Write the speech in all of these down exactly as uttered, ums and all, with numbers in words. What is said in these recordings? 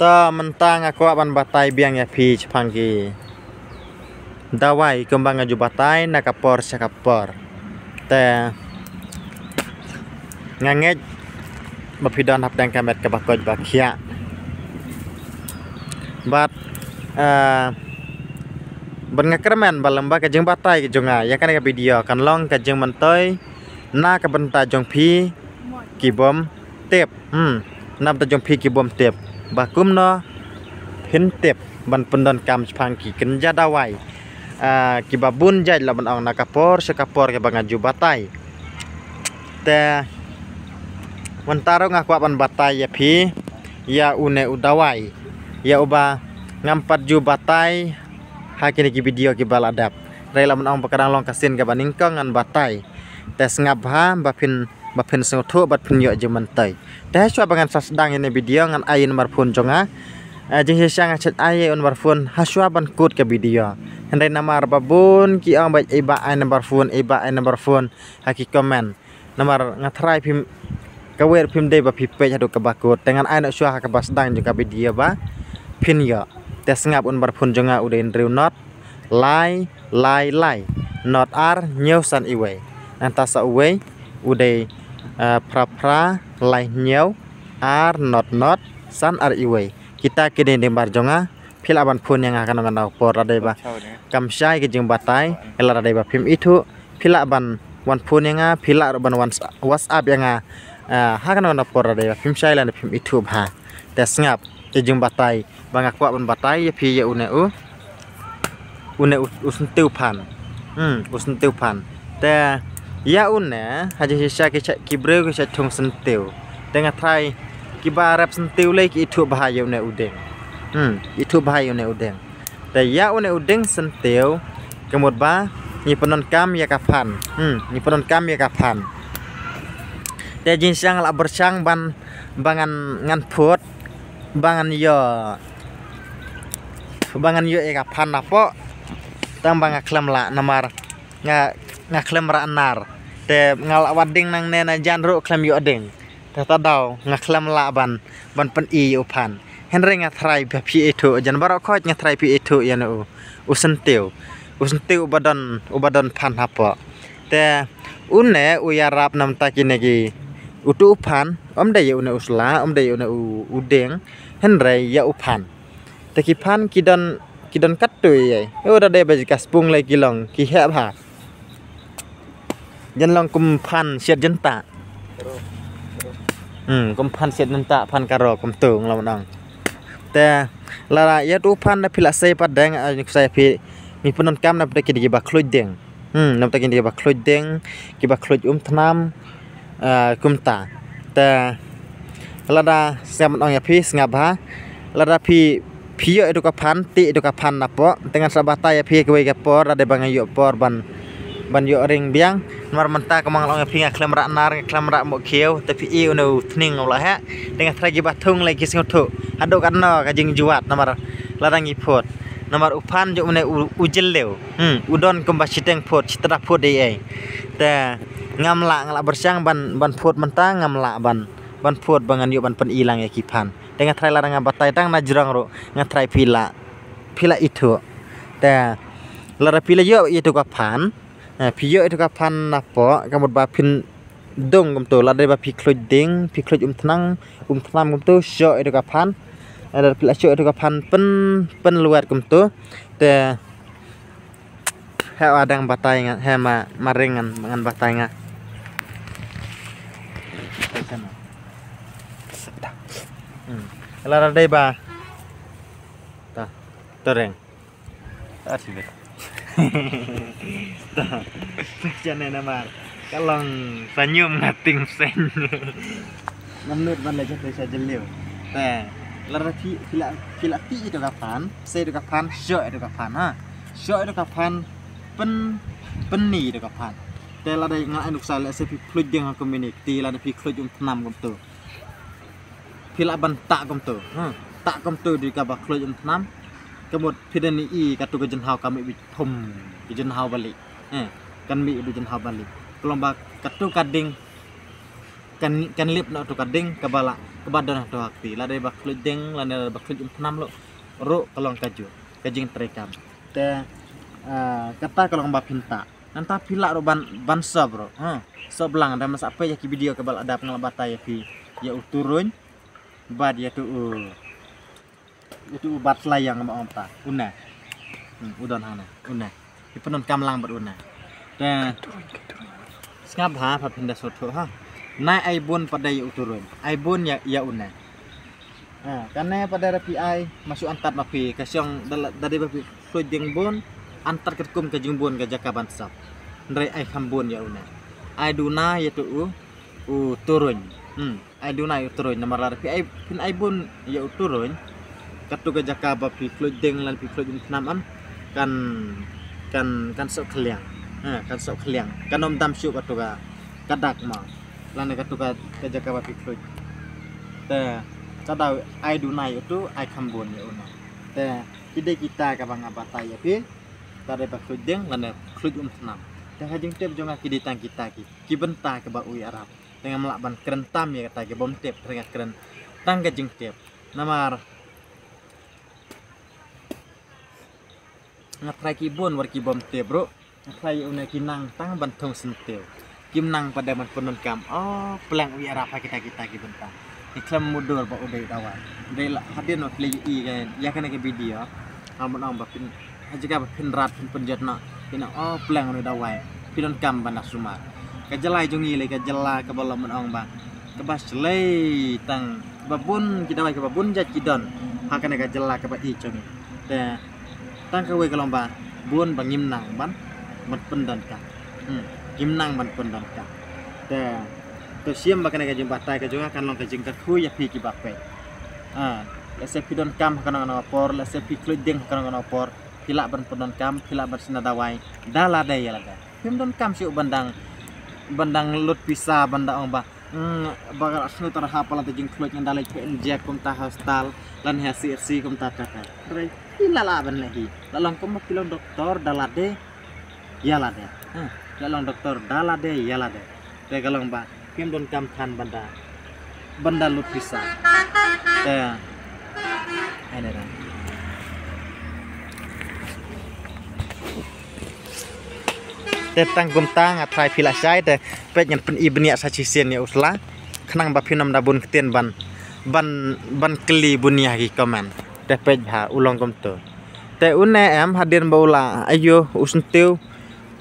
To mynta nga kwah ban batai biang ïa phi shaphang ki dawai kumba nga ju batai na ka por sha ka por. Te nga ngeit ba phi don hapdeng ka met kaba koit ba khiah. Bad, eh, bad nga kyrmen ba lem ba ka jingbatai ka jong nga ïa kane ka video kan long ka jingmyntoi na ka bynta jong phi ki bym tip. Hmm, na bynta jong phi ki bym tip ba kumno phin tip ban pyndonkam shaphang ki kynja dawai, ah, kiba bun jait lah ban ong na ka por sha ka por kaba nga ju batai. Te mynta ruh nga kwah ban batai ïa phi ïa une u dawai ïa uba ngam pat ju batai ha kine ki video kiba la dep. Hynrei lah ban ong ba ka dang long ka sien kaba nyngkong ngan batai. Te sngap bha ba phin, ba phin sngewthuh bad phin ïoh jingmyntoi. Te shuwa ba ngan sa sdang ïa ine i video ngan ai ïa u nombar phone jong nga. Eh, jingshisha nga shait ai ïa u nombar phone ha shuwa ban kut ka video. Hynrei namar ba bun ki ong ba, "Ei bah ai nombar phone, ei bah ai nombar phone," ha ki comment. Namar nga tharai phim, kawei ruh phim dei ba phi peit haduh kaba kut. Te ngan ai noh shuwa ha kaba sdang jong ka video ba phin ïoh. Te sngap, u nombar phone jong nga u dei hynriew not lai lai lai, not ar hynñiew san iwei. Nangta sa uwei u dei, eh, phra phra lai hynñiew ar not not san ar iwei. Kita ki dei nombar jong nga. Phi lah ban phone ïa nga ha kano kano ka por, lada dei ba kam shai ka jingbatai, lada dei ba phim ithuh, phi lah ban wan phone ïa nga, phi lah ruh ban wan WhatsApp ïa nga, eh, ha kano kano ka por, lada dei ba phim shai lane phim ithuh bha. Te sngap, ka jingbatai ba nga kwah ban batai ïa phi ïa une u, une u, u syntiew phan. Hmm, u syntiew phan. Te ïa une, ha jingshisha ki shait, ki briew ki shait thung syntiew. Te nga tharai kiba rep syntiew lei ki ithuh bha ïa une u dieng. Hmm, ithuh bha ïa une u dieng. Te ïa une u dieng syntiew, ka mut ba ngi pyndonkam ïa ka phan. Hmm, ngi pyndonkam ïa ka phan. Te jingshisha nga la pyrshang ban, ba ngan, ngan phut, ba ngan ïoh, ba ngan ïoh ïa ka phan napoh. Tang ba nga khlem lah namar nga, nga khlem rah nar. Te nga la wad dieng nangne, na jan ruh khlem ïoh dieng. Te ta daw nga khlem lah ban, ban pyni ïa u phan. Hynrei nga tharai ba phi ithuh, jan baroh khoit nga tharai phi ithuh ïa une u, u syntiew. U syntiew uba don, uba don phan hapoh. Te une u ïarap na bynta kine ki, utu u phan, ym dei ïa une u sla, ym dei ïa une u, u dieng, hynrei ïa u phan. Te ki phan ki don, ki don katto ei ei. Ïoh da dei ba ka spung lei ki long, ki heh bha. Jan long kum phan siat jyntah. Hmm, kum phan siat jyntah, phan karo kumto ngi la ong. Te lada ïa utu u phan da phi la sei pat deng, eh, ngi ksai phi, ngi pyndonkam na bynta kine kiba khluit dieng. Hmm, na bynta kine kiba khluit dieng, kiba khluit um thnam, eh, kumta. Te lada sngap, ngan ong ïa phi sngap bha. Lada phi, phi ïoh ïa utu ka phan, tih ïa utu ka phan napoh. Te ngan sa batai ïa phi kawei ka por, lada ba nga ïoh por ban, ban ïoh ring biang. Namar mynta kumba nga la ong ïa phi nga khlem rah nar, nga khlem rah mohkhiew, te phi i une u thning u la heh. Te nga tharai kiba thung lei ki sngewthuh haduh katno ka jingjuat namar lada ngi phut. Namar u phan jong une u, u jylliew. Hmm, u don kumba shiteng phut, shiteng phut ei ei. Te ngam lah, nga la pyrshang ban, ban phut mynta, ngam lah ban, ban phut ba ngan ïoh ban pyni lang ïa ki phan. Te nga tharai lada nga batai tang na jrong ruh, nga tharai phi lah, phi lah ithuh. Te lada phi la ïoh ïa utu ka phan, eh, phi ïoh ïa utu ka phan napoh, ka mut ba phin dung kumto, lada dei ba phi khluit dieng, phi khluit um thnam, um thnam kumto, shoh ïa utu ka phan. Eh, lada phi la shoh ïa utu ka phan pyn, pynlwet kumto. Te heh, wa dang batai nga, heh, ma, ma ring ngan, ngan batai nga. Hmm. Lada dei ba. Ta, to ring. Ar sibet. Ta, pyrshah ne namar ka long sa ñium nga tieng seng. Namnut ban leh jingtei sha jylliew. Te lada phi, phi la, phi la tih ïa utu ka phan, sei ïa utu ka phan, shoh ïa utu ka phan, ha. Shoh ïa utu ka phan, pyn, pyni ïa utu ka phan. Te lada nga ai nuksa, lehse phi khluit dieng ha kumne, te lada phi khluit um thnam kumto. Phi lah ban tah kumto, ha. Tah kumto da kaba khluit um thnam. Ka mut phi dang ïohi katu ka jinghaw ka mih beit phum, ka jinghaw ba lieh. Eh, kan mih beit jinghaw ba lieh. Ka long ba katu ka dieng kan, kan lip noh tu ka dieng kaba lah, kaba don ha to ha kti, lada ba khluid deng lane ba khluid umthnam ruh, ruh ka long kajuh ka jingtrei kam. Te, ah, kata ka long ba phin tah. Nangta phi lah ruh ban, ban sop ruh, ha. Sop lang, da masa peit ïa ki video kaba la dep nga la batai ïa phi ïa u turuin bad ïa tu u, ïa tu u bat slayang ba ong ta. Une. Hmm, u don hana. Une. Phi pyndonkam lang bad une. Te sngap ha, pha phin da sot ha. Nai ai bun pat da ïa u turuin. Ai bun ïa, ïa une. Ha, kane pat da phi ai, ma shu antat ma phi, ka shong da la, da dei ba phi khluid deng bun, antat katkum ka jingbun ka jaka ban sop. Hynrei ai kham bun ïa une. Ai duna ïa tu u, u turuin. Hmm, ai duna ïa u turuin, namar lada phi ai, phin ai bun ïa u turuin, katu ka jaka ba phi khluid deng lane phi khluid umthnam, kan, kan, kan soh khliang. Ha, kan soh khliang. Kan ym dam shuh katu ka, ka dak ma. Lane katu ka, ka jaka ba phi khluid. Te, ka dei ai duna ïa utu, ai kham bun ïa une. Te, ki dei kita kaba nga batai ïa phi. Lada ba khluid deng lane khluid umthnam. Te ha jingtip jong nga ki dei tang kita ki, ki bynta kaba u ïarap. Te ngam lah ban kren tam ïa kata ki bym tip, te nga kren tang ka jingtip. Namar nga trai ki bun wat ki bym tip ruh. Nga trai ïa une ki nang tang ban thung syntiew. Kim nang pat da ban pyndonkam. Oh, pleng u ïarap ha kita kita ki bynta. Ngi khlem mutdur ba u dei dawai. U dei la hadien ba phi la ïohi ïa kane ka video. Nga mut ong ba phin, ha jaka ba phin rat phin pynjot noh. Phin ong, oh, pleng u dei dawai. Phi donkam ban da sumar. Ka jylla jong ngi lei ka jylla kaba la mut ong ba, kaba shlei tang, ba bun ki dawai kaba bun jait ki don. Ha kane ka jylla kaba ïeit jong ngi. Te tang kawei ka long ba bun ba ngim nang ban, ban pyndonkam. Hmm, ngim nang ban pyndonkam. Te to shem ba kane ka jingbatai ka jong nga kan long ka jingkyrkhu ïa phi kiba peit. Ha, lehse phi donkam ha kano kano ka por, lehse phi khluid deng ha kano kano ka por, phi lah ban pyndonkam, phi lah ban shna dawai da lade ïa lade. Phim donkam shuh ban dang, ban dang lut pisa, ban da ong ba, hmm, ba ka la sngewthuh ha pala te jingkhluid ngan da leit pynjek kumta ha hospital lane ha C H C kumta ta ta. Hynrei phi la lah ban leh hi. La long kumba phi long doktor da lade ïa lade. Hmm, la long doktor da lade ïa lade. Te ka long ba phim donkam than ban da, ban da lut pisa. Te ai ne ra. Te tang kumta nga trai phi la shai, te peit ngan pyni bniah sa shisien ïa u sla. Khnang ba phin ym da bun ktien ban, ban, ban kylli bun ïa ha ki comment. Te peit bha u long kumto. Te une em hadien ba u la ïoh u syntiew,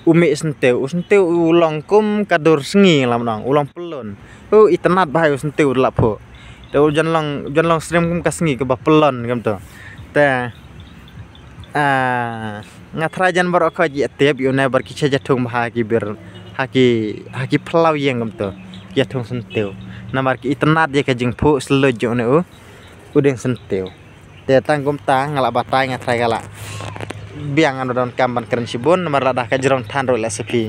u mih syntiew, u syntiew u long kum ka dur sngi la mynta, u long pyllun. U itynnad bha u syntiew u la phuh. Te u jan long, jan long syriem kum ka sngi kaba pyllun kumto. Te, ah, nga trai jan baroh khoit ïa tip ïa une bad ki sha jathung bha ha ki bir, ha ki, ha ki phyllaw ïing kumto. Ki jathung syntiew. Namar ki itynnad ïa ka jingphuh sylluid jong une u, u dieng syntiew. Te tang kumta nga la batai, nga trai ka la biang, ngan donkam ban kren shibun namar lada ka jrong than ruh lehse phi,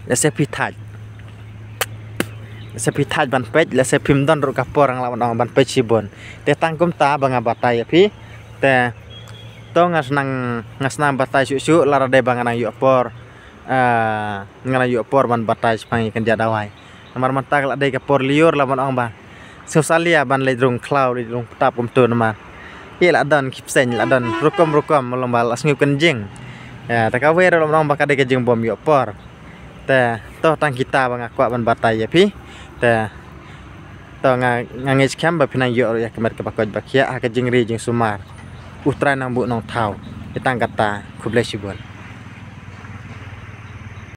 lehse phi thait, lehse phi thait ban peit, lehse phim don ruh ka por, nga la ban ong ban peit shibun. Te tang kumta ba nga batai ïa phi. Te to nga snang, nga snang batai shuh shuh lada dei ba nga nang ïoh por. Ah, nga la ïoh por ban batai shaphang ïa ka jaka dawai. Namar mynta ka la dei ka por lyiur la ban ong ba sngewsalia ban leit rung khlaw leit rung ptap kumto namar ïa la don ki bseiñ, la don rukom rukom, long ba la sngew kynjing. Ïa, te kawei ruh la ban ong ba ka dei ka jingbym ïoh por. Te to tang kita ba nga kwah ban batai ïa phi. Te to nga, nga ngeit skhem ba phin nang ïoh ruh ïa ka met kaba koit ba khiah ha ka jingri jingsumar. U Trai nang buh nang thaw. Ïa tang kata, khublei shibun.